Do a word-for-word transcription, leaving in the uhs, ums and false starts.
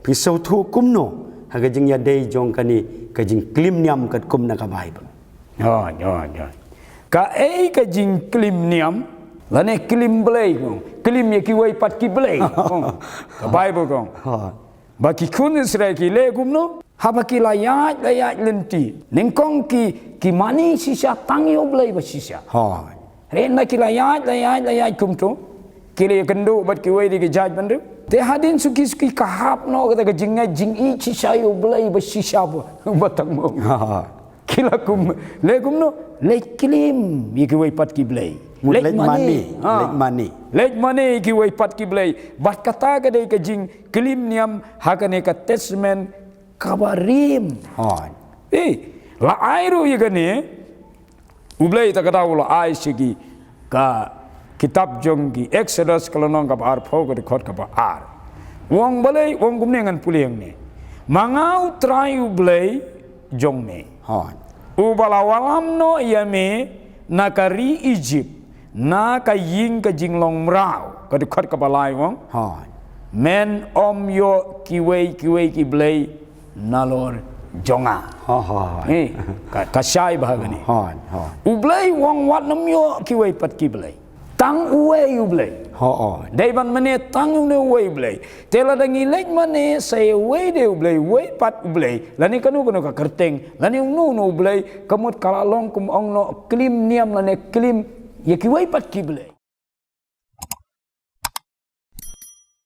Phi sngewthuh kumno ha ka jingïadei jong kane ka jingklim niam katkum na ka Baibl? Hooid, hooid, hooid. Kaei ka jingklim niam, lane klim blei kong, klim ïa kiwei pat ki blei kong. Ka Baibl kong. Hooid. Ba ki khun Israel ki leh kumno? Haba ki la ïaid, la ïaid lynti, nyngkong ki, ki mane shisha tang ïa U Blei ba shisha. Hooid. Hynrei haba ki la ïaid, la ïaid, la ïaid kumto, ki la ïakynduh bad kiwei de ki jaitbynriew. Te hadien suki suki ka hap noh kata ka jingngeit jingïeit shisha ïa U Blei ba shisha ba, ba tang mo. Hooid. Ki la kum, leh kumno? Leit klim ïa kiwei pat ki blei. Mut leit mane. Ha. Leit mane. Leit mane ïa kiwei pat ki blei. Bad kata ka dei ka jingklim niam ha kane ka testament kaba rim. Hooid. Eh, la ai ruh ïa kane, U Blei ta ka daw la ai sha ki, ka kitab jong ki Exodus ka lynnong kaba arphew ka dkhot kaba ar. U ong balei, u ong kumne, ngan pule hangne. Ma nga U Trai U Blei jong me. Hooid. Uba la wallam noh ïa me na ka ri Ijipt, na ka ïing ka jinglong mraw, ka dkhot kaba lai u ong. Hooid. Men ym ïoh kiwei kiwei ki blei nalor jong nga. Hooid. Eh, ka, ka shai bha kane. Hooid, hooid. U Blei u ong wat nym ïoh kiwei pat ki blei. Tang uwei U Blei. Hooid. Dei ban mane tang une uwei U Blei. Te lada ngi leit mane sa ïa uwei de U Blei, uwei pat U Blei, lane kano kano ka kyrteng, lane uno uno U Blei, ka mut ka la long kum ong noh klim niam lane klim ïa kiwei pat ki blei.